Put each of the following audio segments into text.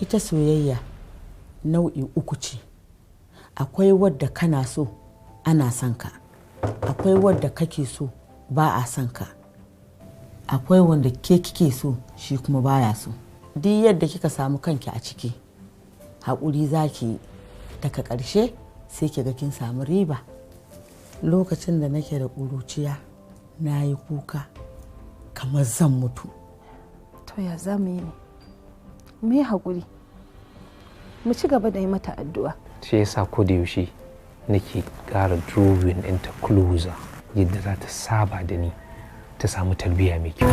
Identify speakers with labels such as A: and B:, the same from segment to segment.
A: Ita soyayya nau'i uku ce. Akwai wadda kana so ana son ka, akwai wadda kake so ba a son ka, akwai wanda ke kike so shi kuma baya so. Duk yadda kika samu kanki a ciki, haƙuri za ki yi, daga ƙarshe sai ki ga kin samu riba. Lokacin da nake da ƙuruciya na yi kuka kamar zan mutu.
B: To ya za mu yi ne? Mu yi haƙuri, mu ci gaba da yi mata addu'a.
C: Shi yasa ko da yaushe nake ƙara drawing ɗinta closer, yadda za ta saba da ni, ta samu tarbiyya mai kyau.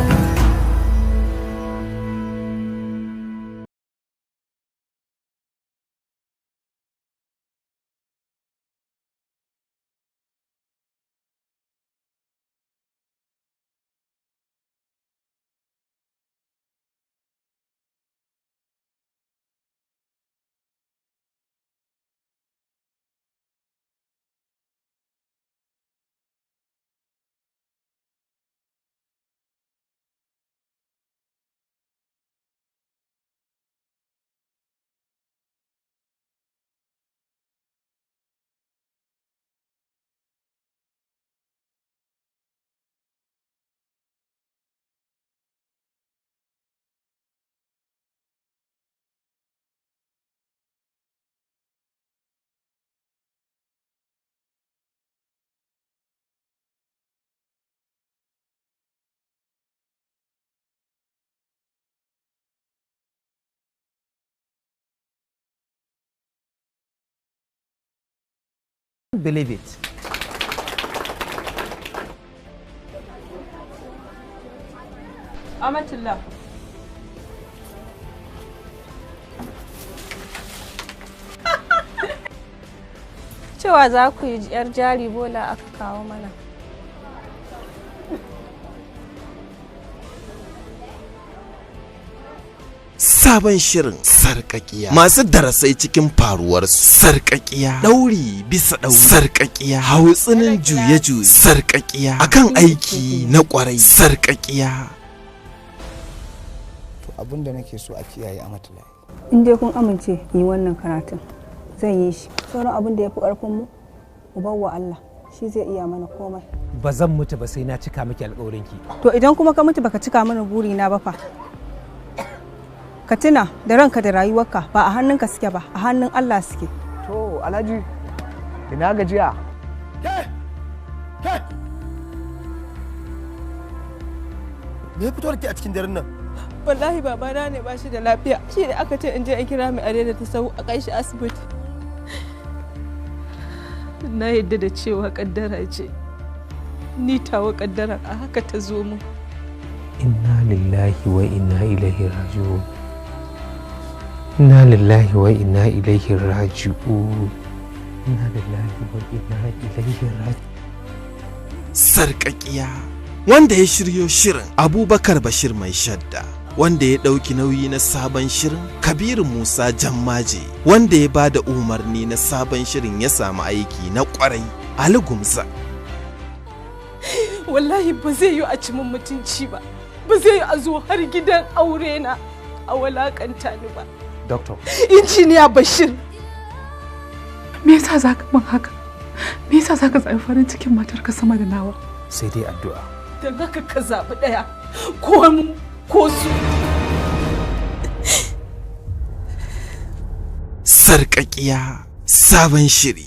D: Believe it.
E: Amatullah.
F: Cewa za ku yi yar jari bola aka kawo mana.
G: Sabon shirin Sarƙaƙiya, masu darasai cikin faruwar sarƙaƙiya, ɗauri bisa ɗauri, sarƙaƙiya, hautsinin juye-juye, sarƙaƙiya, akan aiki na ƙwarai, sarƙaƙiya.
H: To, abin da nake so a kiyaye a matalaye.
I: In dai kun amince yi wannan karatun, zan yi shi. Sauran abin da ya fi ƙarfin mu, mu bar wa Allah, shi zai iya mana komai.
D: Ba zan mutu ba sai na cika miki alƙawarinki.
I: To, idan kuma ka mutu baka cika mana burina ba fa? Ka tuna da ranka da rayuwarka ba a hannunka suke ba, a hannun Allah suke.
H: To, Alhaji, ina gajiya?
J: Ke! Ke! Me ya fito da ke a cikin daren nan?
E: Wallahi babana ne ba shi da lafiya. Shi ne aka ce in je in kira mai adaidaita ta sau a kai shi asibiti. Na yadda da cewa kaddara ce. Ni tawa kaddara a haka ta zo mu.
C: Inna lillahi wa inna ilaihi raji'un. Inna lillahi wa inna ilaihi raji'un. Inna lillahi wa inna ilaihi raji'un.
G: Sarƙaƙiya, wanda ya shiryo shirin Abubakar Bashir Mai Shadda, wanda ya ɗauki nauyi na sabon shirin Kabiru Musa Jammaje, wanda ya ba da umarni na sabon shirin ya samu aiki na ƙwarai Ali Gumza.
E: Wallahi ba zai yi a ci min mutunci ba. Ba zai yi a zo har gidan aure na a walakanta ni ba.
D: Doctor.
E: Injiniya Bashir.
K: Me yasa za ka min haka? Me yasa za ka zaɓi farin cikin matarka sama da nawa?
D: Sai dai addu'a.
E: Don haka ka zaɓi ɗaya, ko mu ko su.
G: Sarƙaƙiya, sabon shiri.